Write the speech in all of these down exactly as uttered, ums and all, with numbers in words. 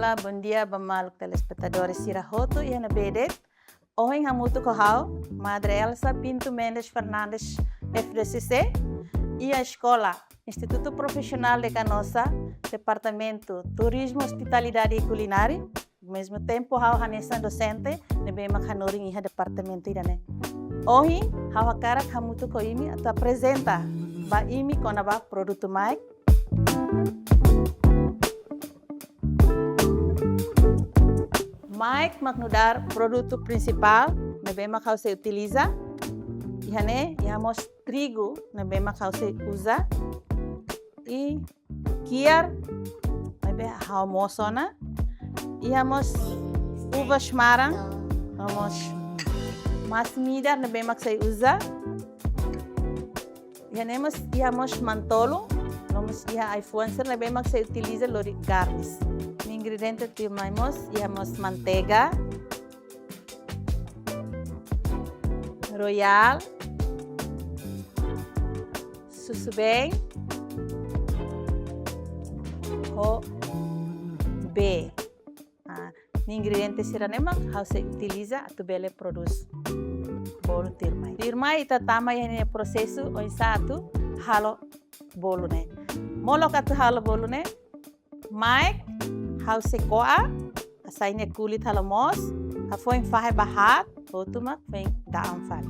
Olá, bondia ba maluk telespetadores sira hotu iha ne'ebé de'it. Ohin hamutuk ho ha'u, Madre Elsa Pinto Mendes Fernandes, F D C C, iha eskola Instituto Profissional de Canossa, Departamento Turismo, Hospitalidade e Culinária. Mezmu tempu ha'u hanesan dosente ne'ebé mak hanorin iha departamentu ida-ne'e. Ohin ha'u hakarak hamutuk ho imi atu aprezenta ba imi kona-ba produtu Maek. Maek mak nu'udar produtu prinsipál ne'ebé mak ha'u sei utiliza. Iha ne'e iha mós trigu ne'ebé mak ha'u sei uza. I kiar ne'ebé ha'u mosu ona. Iha mós uvas maran, iha mós masin-midar ne'ebé mak sei uza. Iha ne'e mós iha mós manu-tolun, no mós iha ai-fuan sira ne'ebé mak sei utiliza lori garnis. Ingrediente tuirmai mós iha mós manteiga, Royal, susubeen, ho bee. Ah, nia ingrediente sira-ne'e mak ha'u sei utiliza atu bele prodús bolu tuirmai. Tuirmai ita tama iha nia prosesu oinsá atu halo bolu ne'e. Molok atu halo bolu ne'e, maek ha'u sei ko'a, hasai nia kulit halo moos, hafoin fahe ba haat, hotu mak foin da'an fali.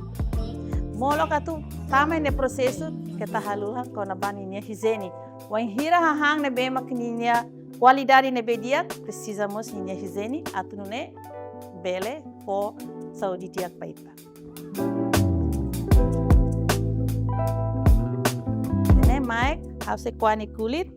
Molok atu tama iha ne'e prosesu, keta haluha kona-ba ninia ijiene. Wainhira hahán ne'ebé mak ninia kualidade ne'ebé di'ak, presiza mós ninia ijiene, atu nune'e bele fó saúde di'ak ba ita. Ne'e maek, ha'u sei ko'a nia kulit.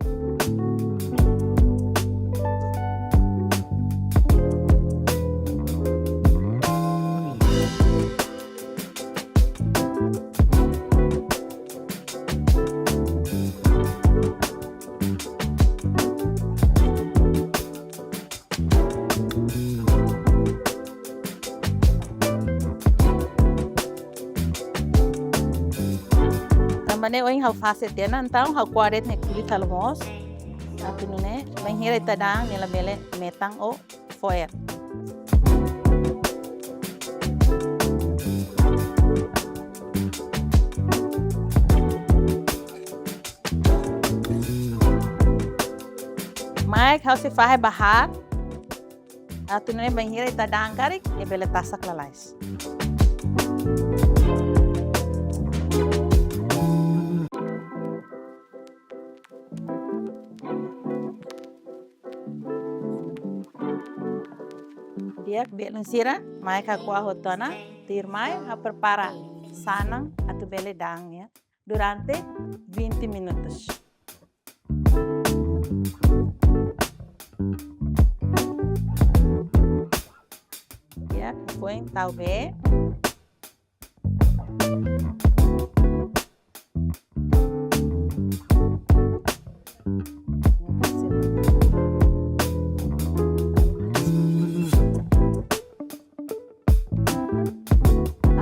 Tanba ne'e ohin ha'u fase tiha ona, entaun ha'u ko'a de'it nia kulit halo moos. Atu nune'e, bainhira ita da'an, nia labele metan ou fo'er. Maek ha'u sei fahe ba haat. Atu nune'e bainhira ita da'an karik, nia bele tasak lalais. Di'ak, belun sira, maek ha'u ko'a hotu ona, tuirmai ha'u prepara sanan atu bele da'an, ya, durante vinte minutos. Ya, foin tau bee.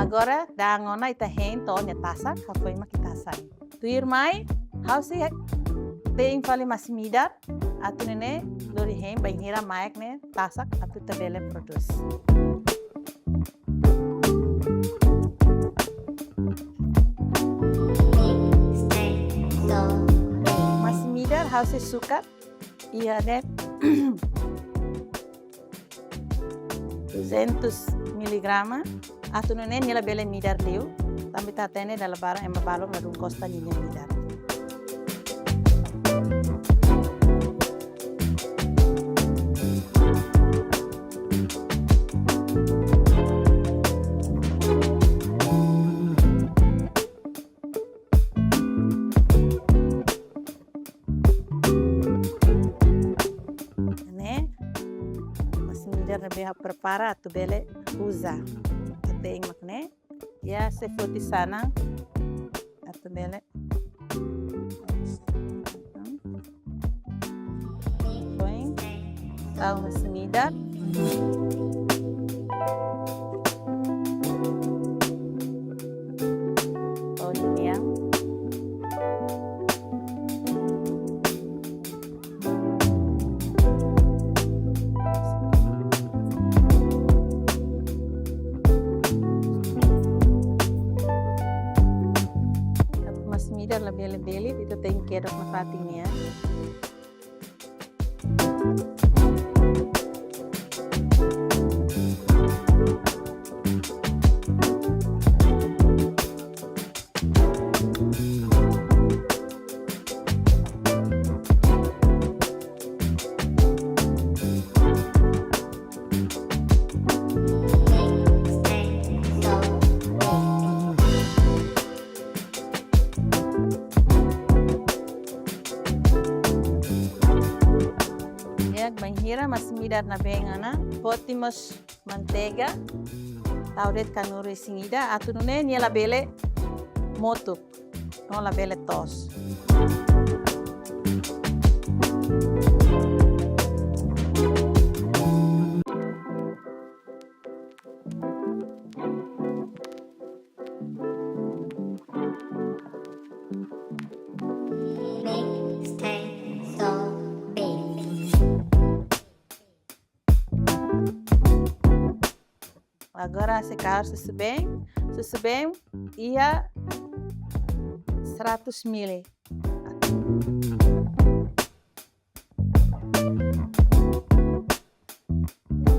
Agora, da'an ona ita hein to'o nia tasak, hafoin mak ita hasai. Tuirmai, ha'u sei te'in fali masin-midar, atu nune'e lori hein bainhira maek ne'e tasak atu ita bele prodús. Masin-midar ha'u sei sukat iha de'it duzentos miligrama, atu nune'e nia labele midar liu, tanba ita hatene dala barak ema balun ladún gosta ninia midar. Ne'e, masin-midar ne'ebé ha'u prepara atu bele uza. Ita hein mak ne'e. Ya, sei foti sanan. Atu bele. Foin. Tau masin-midar. Oh, ini ya. Masin-midar labele de'it, ita tenke kedok nafatin nian. Di'ak, bainhira masin-midar nabeen ona, foti mós manteiga, tau de'it kanuru isin ida, atu nune'e nia labele motuk, no labele toos. Agora sei kahur susubeen, susubeen iha seratus mili.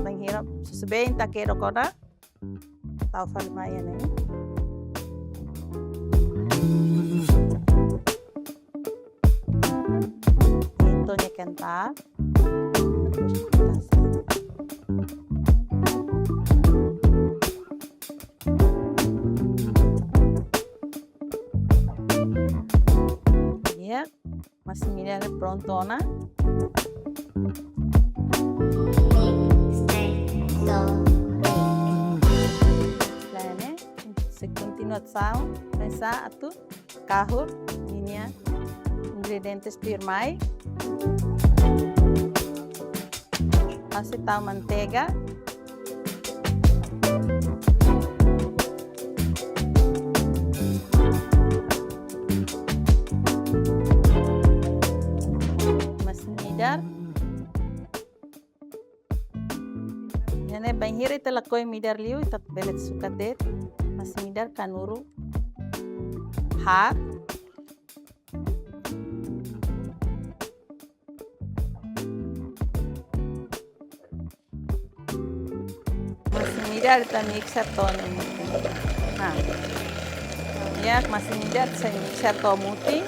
Bainhira susubeen ita kedok ona, tau fali mai iha ne'e. Pintu nya kental. Di'ak, masin-midar prontu ona. Lae ne'e, sei kontinua asaun, komesa atu kahur ninia ingredientes tuirmai. Ha'u sei tau manteiga. Masin-midar. Ne'e bainhira ita lakohi midar liu, ita bele sukat de'it masin-midar kanuru haat. Masin-midar ita mixer to'o mutin. Nah. Ya, masin-midar ita mixer to'o mutin.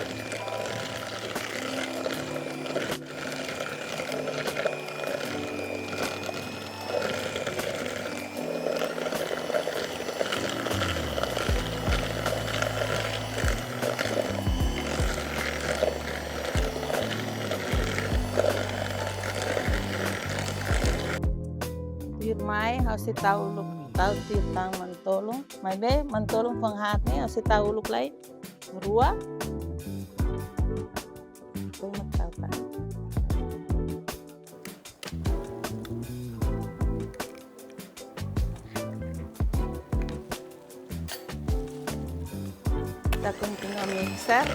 Tuirmai ha'u sei tau uluk, tau tuir tan manu-tolun. Maibé manu-tolun fuan haat ne'e ha'u sei tau uluk lai rua. Foin mak tau tan. Ita kontinua mixer.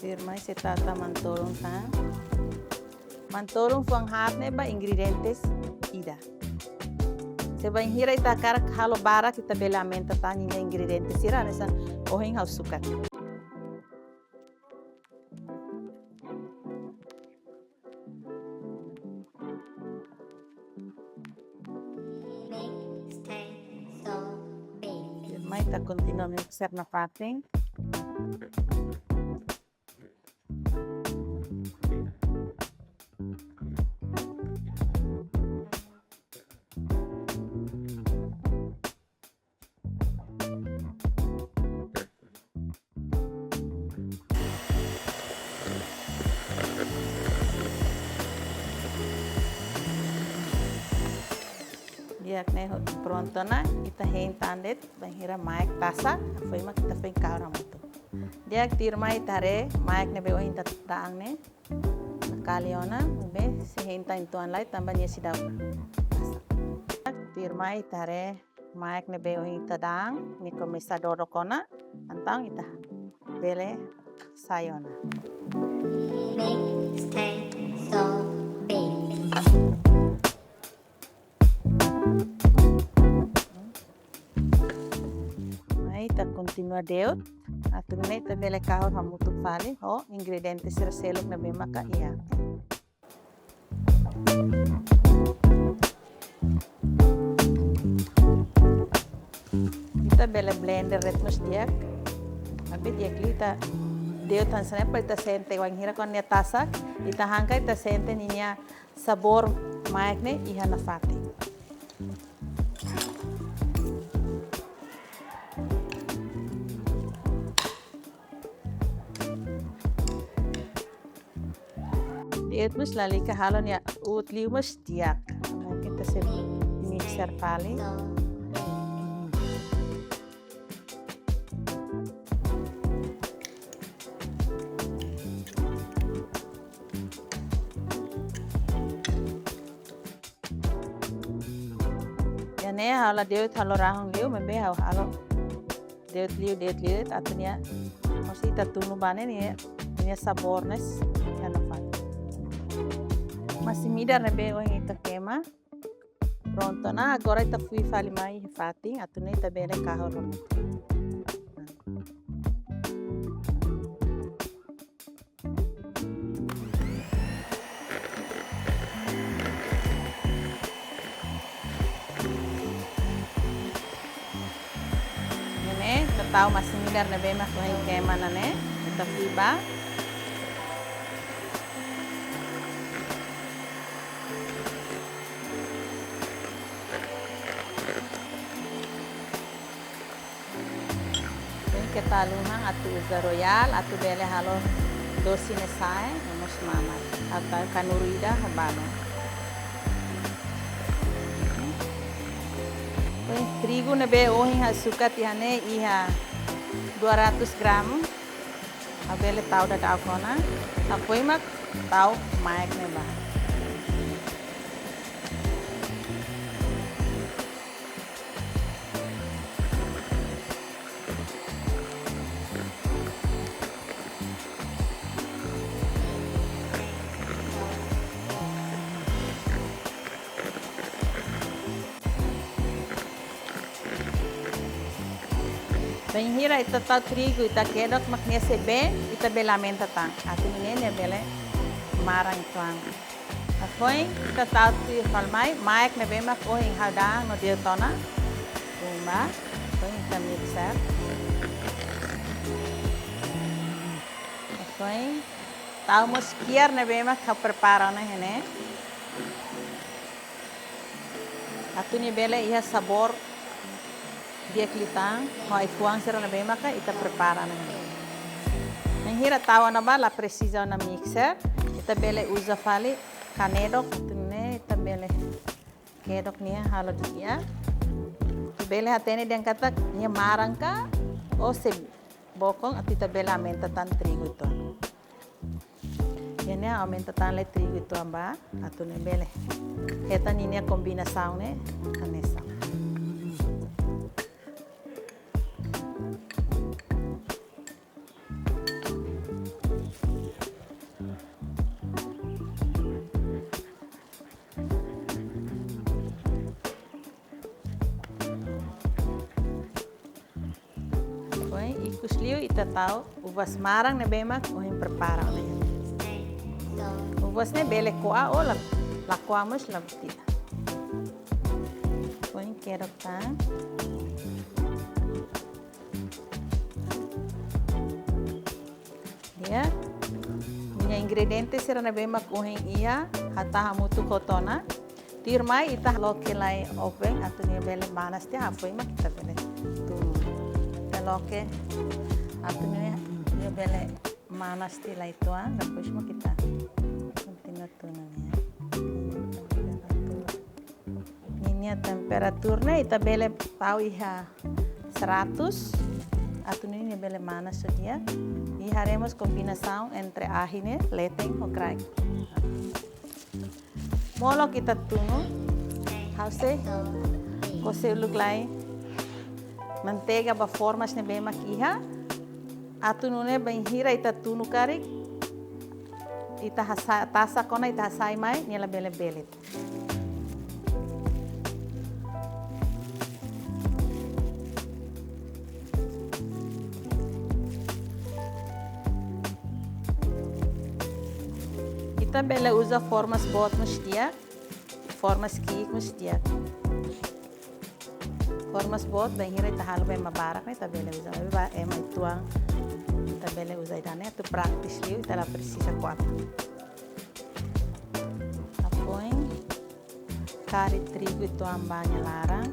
Tuirmai sei tau tan manu-tolun tan. Manu-tolun fuan haat ne'e ba ingredientes ida. Se bainhira ita hakarak halo barak, ita bele aumenta tan ninia ingredientes sira, hanesan ohin ha'u sukat. Mai ita kontinua mixer nafatin. Di'ak, ne'e prontu ona, ita hein tan de'it, bainhira maek tasa, foin mak ita foin kahur hamutuk. Di'ak, tuirmai ita haree maek ne'ebé ohin ita da'an ne'e nakali ona, ne'ebé sei hein tan uitoan lai tanba nia seidauk tasa. Tuirmai ita haree maek ne'ebé ohin ita da'an, nia komesa dodok ona, entaun ita bele Sai ona. Mai ita kontinua de'ut. Atu nune'e ita bele kahur hamutuk fali ho ingrediente sira seluk ne'ebé maka iha. Ita bele blender de'it mós di'ak. Maibé di'ak liu ita de'ut hanesan ne'e para ita sente wainhira kuandu nia tasak, ita han katak ita sente ninia sabór maek ne'e iha nafatin. De'it mós lalika halo nia uut liu mós di'ak. Mai ita sei mixer fali. Iha ne'e ha'u la de'ut halo rahun liu, maibé ha'u halo de'ut liu, de'ut liu, atu nia, mós ita tunu ba ne'e nia, nia sabór ne'e iha nafatin. Masin-midar ne'ebé ohin ita kema prontu ona, agora ita fui fali mai iha fatin, atu nune'e ita bele kahur ona. Ne'e, ita tau masin-midar ne'ebé mak ohin kema ona ne'e, ita fui ba. Ohin keta haluha atu uza Royal, atu bele halo dose ne'e sa'e, no mós mamar, atu kanuru ida ba ne'e. Ohin trigu ne'ebé ohin ha'u sukat iha ne'e iha dua ratus gram, ha'u bele tau daudauk ona, hafoin mak tau maek ne'e ba. Bainhira ita tau trigu, ita kedok mak nia sei bee, ita bele aumenta tan. Atu nune'e nia bele maran uitoan. Hafoin ita tau tuir fali mai, maek ne'ebé mak ohin ha'u da'an no de'ut ona. Tun ba, hafoin ita mixer. Hafoin tau mós kiar ne'ebé mak ha'u prepara ona iha ne'e. Atu nia bele iha sabór di'ak liután, ho ai-fuan sira ne'ebé maka ita prepara ona iha ne'e. Bainhira tau ona ba, la presiza ona mixer, ita bele uza fali kanedok, atu nune'e ita bele kedok nia halo di'ak. Atu bele hatene dehan katak nia maran ka, ou sei bokon, atu ita bele aumenta tan trigu uitoan. Iha ne'e aumenta tan lai trigu uitoan ba, atu nune'e bele hetan ninia kombinasaun ne'e hanesan. Hafoin ikus liu ita tau uvas maran ne'ebé mak ohin prepara ona. Uvas ne'e bele ko'a ou la, la ko'a mós la buat ida. Hafoin kedok tan. Ya. Ninia ingrediente sira ne'ebé mak ohin iha, ha'u tau hamutuk hotu ona. Tuirmai ita loke lai oven atu nia bele manas tiha, hafoin mak ita bele tunu. Ita loke atu nia, nia bele manas tiha lai uitoan, depois mak ita kontinua tunu nia. Ninia temperatura ne'e ita bele tau iha seratus, atu nune'e nia bele manas ho di'ak. I haree mós kombinasaun entre ahi ne'e, leten ho kraik. Molok ita tunu, ha'u sei kose uluk lai manteiga ba formas ne'ebé mak iha. Atu nune'e bainhira ita tunu karik, ita hasai, tasak ona ita hasai mai, nia labele belit. Ita bele uza formas boot mós di'ak, formas ki'ik mós di'ak. Formas boot, bainhira ita halo ba ema barak ne'e, ita bele uza. Maibé ba ema uitoan, ita bele uza ida-ne'e, atu praktis liu, ita la presiza kuandu. Ita foin kari trigu uitoan ba nia laran.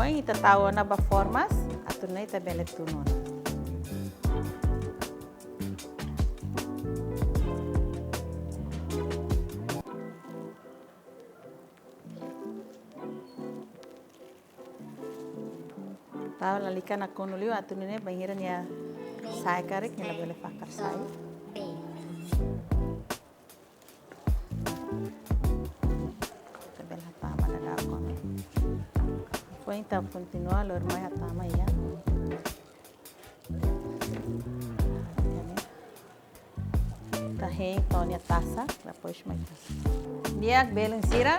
Foin ita tau ona ba formas, atu nune'e ita bele tunu ona. Tau lalika nakonu liu atu nune'e bainhira nia sa'e karik nia labele fakar sai. Ita bele hatama daudaun ona. Foin ita kontinua lori mai hatama iha. Ita hein to'o nia tasak, depois mai tasak. Di'ak belun sira,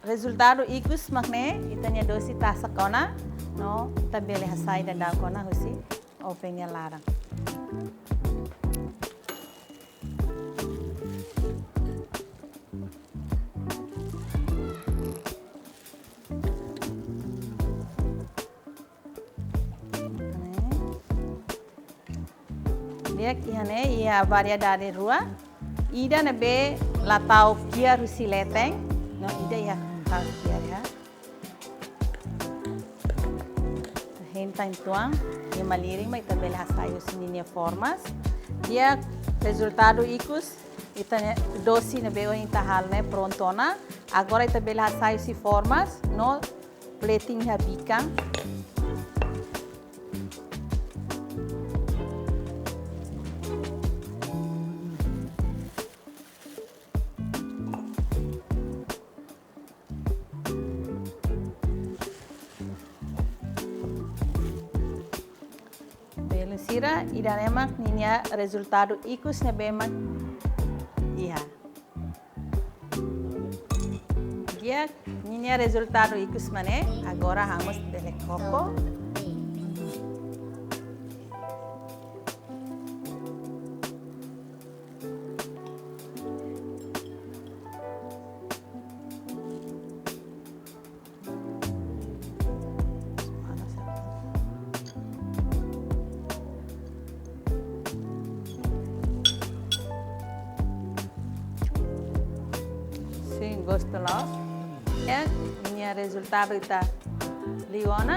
rezultadu ikus mak ne'e, ita-nia dosi tasak ona, no ita bele hasai daudaun ona husi oven nia laran. Di'ak, iha ne'e iha variedade rua. Ida ne'ebé la tau kiar husi leten, no ida iha tau kiar iha. Hein tan uitoan, iha malirin mai ita bele hasai husi ninia formas. Di'ak, rezultadu ikus, ita-nia dosi ne'ebé ohin ita halo ne'e prontu ona. Agora ita bele hasai husi formas, no plating iha bikan. Belun sira, ida-ne'e mak ninia rezultadu ikus ne'ebé mak iha. Di'ak, ninia rezultadu ikus mak ne'e, agora ha'u mós bele koko. Sin, gostu loos. Ya, ninia rezultadu ita liu ona.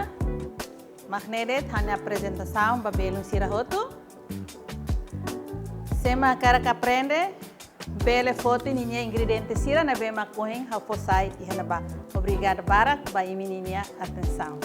Mak ne'e de'it ha'u-nia aprezentasaun ba belun sira hotu. Se ema hakarak aprende, bele foti ninia ingrediente sira ne'ebé mak ohin ha'u fó sai iha ne'ebá. Obrigadu barak ba imi ninia atensaun.